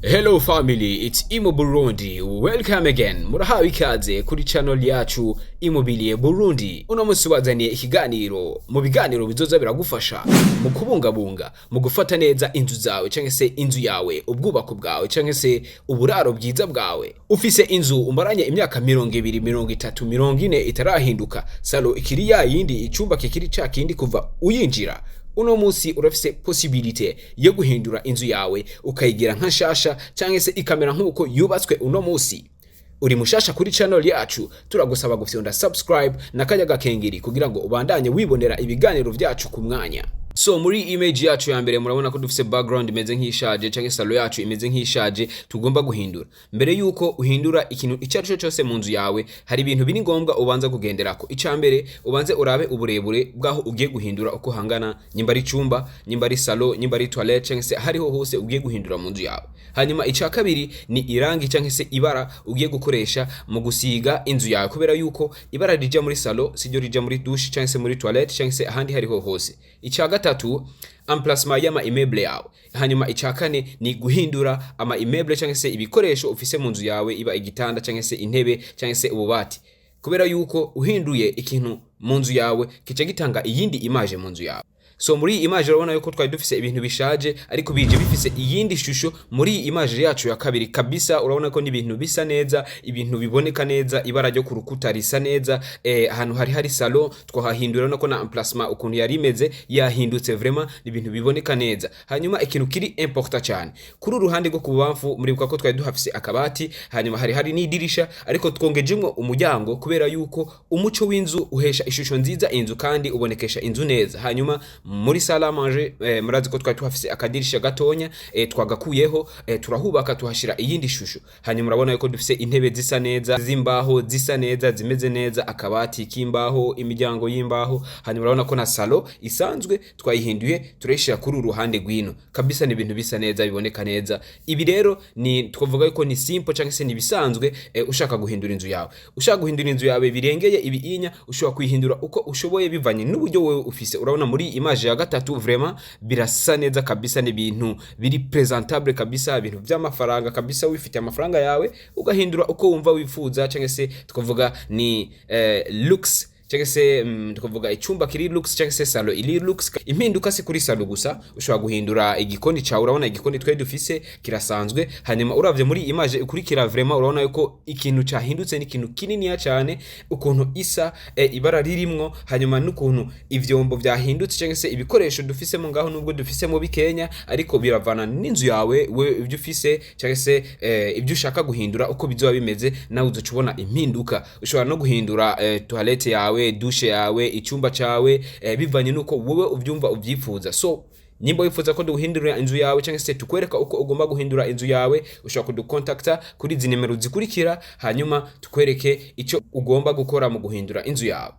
Hello family, it's Imo Burundi. Welcome again. Murahawe ikaze kuri channel yacu Immobilier Burundi. Uno munsi wazaniye ikiganiro mu biganiro bizoza biragufasha mu kubungabunga, mu gufata neza inzu zawe canke se inzu yawe, ubwubako bwawe canke se uburaro bwiza bwawe. Ufise inzu umaranye imyaka 20, 30, 40 itarahinduka, salon ikiri ya yindi, icumba kikiri ca kindi kuva uyinjira. Uno munsi urafise possibilité yo guhindura inzu yawe ukayigira nka nshasha cyangwa se ikamera nk'uko yubatswe uno munsi. Uri mushasha kuri channel yacu, turagusaba gufyonda subscribe na kajya gakengeri kugira ngo ubandanye wibonera ibiganiro vyacu ku mwanya. So muri image yacu ya mbere murabona ko dufise background imeze nk'ishaje cyangwa salon yacu imeze nk'ishaje tugomba guhindura. Mbere yuko uhindura ikintu icyo ari cyo cyose mu nzu yawe, hari ibintu biri ngombwa ubanza kugenderako. Icya mbere, ubanze urabe uburebure bw'aho ugiye guhindura uko hangana, nyimba ari icumba, nyimba ari salon, nyimba ari toilette cyangwa se hariho hose ugiye guhindura mu nzu yawe. Hanyuma icya kabiri ni irangi cyangwa se ibara ugiye gukoresha mu gusiga inzu yawe, kubera yuko ibara rija muri salon siryo rija muri douche cyangwa se muri toilette cyangwa se ahandi hariho hose. Icya gatatu, emplacement y'ama immeuble yawe. Hanyuma icya kane ni guhindura ama immeuble cyangwa se ibikoresho ufise mu nzu yawe, iba igitanda cyangwa se intebe cyangwa se ububati, kubera yuko uhinduye ikintu mu nzu yawe kica gitanga iyindi image mu nzu yawe. So muri iyi image urabona yuko twari dufise ibintu bishaje, ariko bije bifise iyindi shusho muri iyi image yacu ya kabiri. Kabisa urabona ko ni ibintu bisa neza, ibintu biboneka neza, ibara ryo ku rukuta risa neza. Ahantu hari salon twahahindura, urabona ko na emplacement ukuntu yari imeze yahindutse. Vraiment ni ibintu biboneka neza. Hanyuma ikintu kiri important cyane, kuri uruhande rwo kubamfu muribuka ko twari duhafise akabati, hanyuma hari n'idirisha, ariko twongejemwo umuryango kubera yuko umuco w'inzu uhesha ishusho nziza inzu kandi ubonekesha inzu neza. Hanyuma muri salle à manger, murazi ko twari tuhafise akadirisha gatonya, twagakuyeho, turahubaka, tuhashira iyindi shusho. Hanyuma urabona yuko dufise intebe zisa neza z'imbaho, zisa neza, zimeze neza, akabati k'imbaho, imiryango y'imbaho. Hanyuma urabona ko na salon isanzwe twayihinduye, turayishira kuri uru ruhande rwino. Kabisa ni ibintu bisa neza, biboneka neza. Ibi rero ni twavuga yuko ni simple cyangwa se ni bisanzwe. Ushaka guhindura inzu yawe, ushaka guhindura inzu yawe birengeye ibi inya, ushobora kuyihindura uko ushoboye bivanye n'uburyo wewe ufise. Urabona muri image ya gatatu vraiment birasa neza kabisa, ni ibintu biri présentable kabisa, ibintu by'amafaranga kabisa. Wifitiye amafaranga yawe ugahindura uko wumva wifuza, cyangwa se twavuga ni looks, cyangwa se tukavuga icyumba kiri lux cyangwa se salon iri lux. Impinduka si kuri salon gusa, ushobora guhindura igikoni cyawe. Urabona igikoni twari dufise kirasanzwe, hanyuma uravye muri image ikurikira vraiment urabona yuko ikintu cyahindutse ni ikintu kininiya cyane, ukuntu isa, ibara ririmwo, hanyuma n'ukuntu ivyombo vyahindutse cyangwa se ibikoresho dufisemo ngaho. Nubwo dufisemo bikenya, ariko biravana n'inzu yawe we, ibyo ufise cyangwa se ibyo ushaka guhindura uko bizoba bimeze, nawe uzoca ubona impinduka. Ushobora no guhindura toilette yawe, douche yawe, icyumba cyawe, bivanye nuko wowe ubyumva ubyifuza. So nimba wifuza ko duhindura inzu yawe cyangwa se tukwereka uko ugomba guhindura inzu yawe, ushobora kudukontakta kuri izi nimero zikurikira, hanyuma tukwereke icyo ugomba gukora mu guhindura inzu yawe.